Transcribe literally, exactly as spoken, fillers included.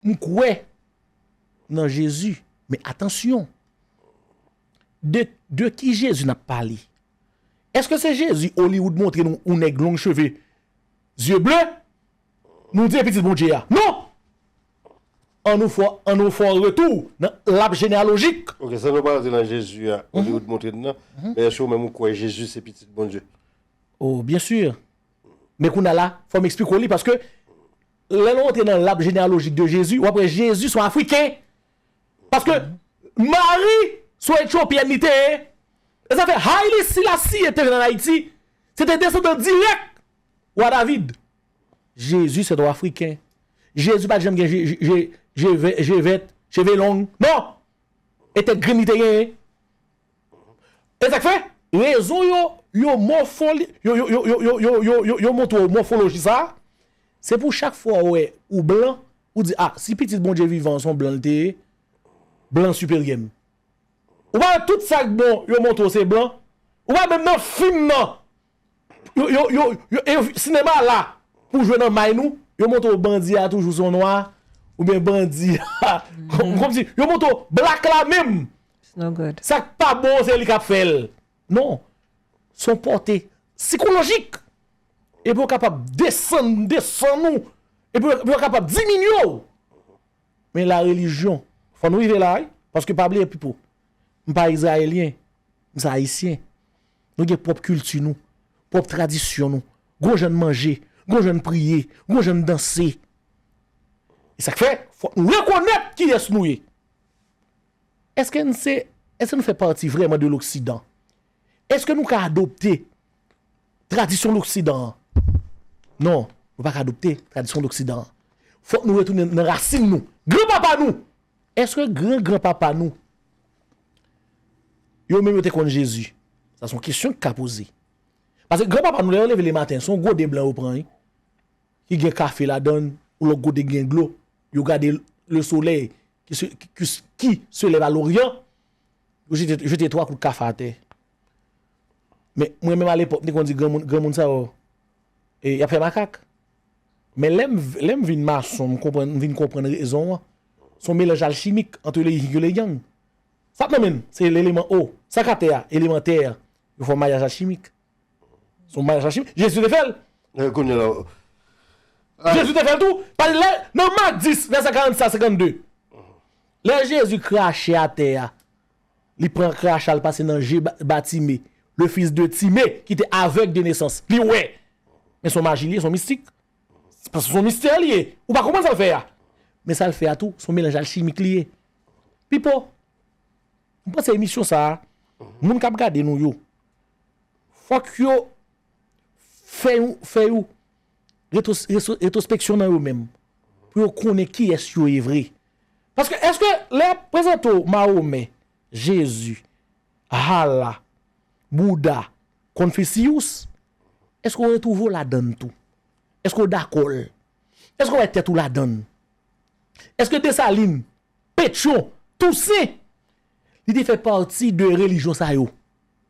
M kwè nan Jezi. Men atansyon, de, de ki Jezi n ap pale? Èske se Jezi Hollywood montre nou yon nèg long cheve, zye ble, nou di e pitit Bondye a? Non! An nou fè, an nou fè yon retou nan lab jeneyalojik. Ok, san nou pa rantre nan Jezi a, Hollywood montre n nan, men èske ou menm ou kwè Jezi se pitit Bondye? Oh, byen si. Men kounye a la, fò m eksplike w li, paske lè nou rantre nan lab jeneyalojik de Jezi, w ap wè Jezi se yon Afriken. Paske Mari se yon Etyopyèn li te ye. E sa fè Haile Selassie te vin ann Ayiti, se te desandan dirèk wa David. Jezi se yon Afriken. Jezi pa t janm gen je, je, je, je vè- je vèt, cheve long. Non! E tèt grenn li te genyen. E sa k fè, rezon yo, yo mòfoli, yo, yo, yo, yo, yo, yo, yo, yo, yo montre w mòfoloji sa a, se pou chak fwa w wè ou blan, ou di, a, si pitit Bondye vivan an se yon blan li te ye, blan siperyè m. Ou pa wè tout sa k bon yo montre w se blan? Ou pa menm nan fim nan, yo, yo, yo, yo, e yo, sinema la, pou jwe nan may nou, yo montre w bandi a toujou se yon nwa, oubyen bandi a, kòm, kòmsi, yo montre w blak la menm. It's no good. Sa k pa bon, se li k ap fè l. Non. Se yon pòte sikolojik. Epi yo kapab desann, desann ou. Epi yo, epi yo kapab diminye w. Men la relijyon, fò nou rive la, wi. Paske pa bliye, Pipo, m pa izrayelyen, m se ayisyen. Nou gen pwòp kilti nou, pwòp tradisyon nou, gon jan n manje, gon jan n priye, gon jan n danse. E sa k fè, fòk nou rekonèt kiyès nou ye. Èske n se, èske nou fè pati vrèman de loksidan? Èske nou ka adopte tradisyon loksidan an? Non, nou pa ka adopte tradisyon loksidan an. Fòk nou retounen nan rasin nou. Granpapa nou! Èske gran granpapa nou, yo menm yo te konn Jezi? Sa se yon kesyon ki ka poze. Paske granpapa nou, lè yo leve le maten, se yon gode blan yo pran, wi, ki gen kafe ladan l, yon lòt gode gen dlo. Yo gade le soleil qui se, qui, qui, qui se lève à l'Orient, yo jete, jete twa kout kafe atè. Men mwen menm alepòk, m te konn di granmoun, granmoun sa yo, e, y ap fè makak. Men lè m, lè m vin mason, m konprann, m vin konprann rezon an. Se yon melanj alchimik entre le yin et le yang. Sa k nan men n, se eleman O. Sa k atè a, eleman tè a. Yo fè yon maryaj alchimik. Se yon maryaj alchimik. Jezi te fè l. E, kounye a la, Jezi te fè l tou. Paske lè, nan Mak dis, vèsè karannsis a senkanndde, lè Jezi krache atè a, li pran krache a, l pase nan je Ba- Batime, le fils de Time, ki te avèg de nesans. Li wè. Men se yon maji li ye, se yon mistik. Paske se yon mistè li ye. Ou pa konprann sa l fè a. Men sa l fè a tou, se yon melanj alchimik li ye. Pipo, m panse emisyon sa a, moun k ap gade nou yo, fòk yo fè yon, fè yon retros- retro- retwospeksyon nan yo menm, pou yo konnen kiyès yo ye vre. Paske èske lè y ap prezante w Mahomè, Jezi, Allah, Bouda, Konfisiyous, èske w retwouve w ladan l tou? Èske w dakò l? Èske w wè tèt ou ladan l? Èske Desalin, Petyon, Tousen, li te fè pati de relijyon sa yo?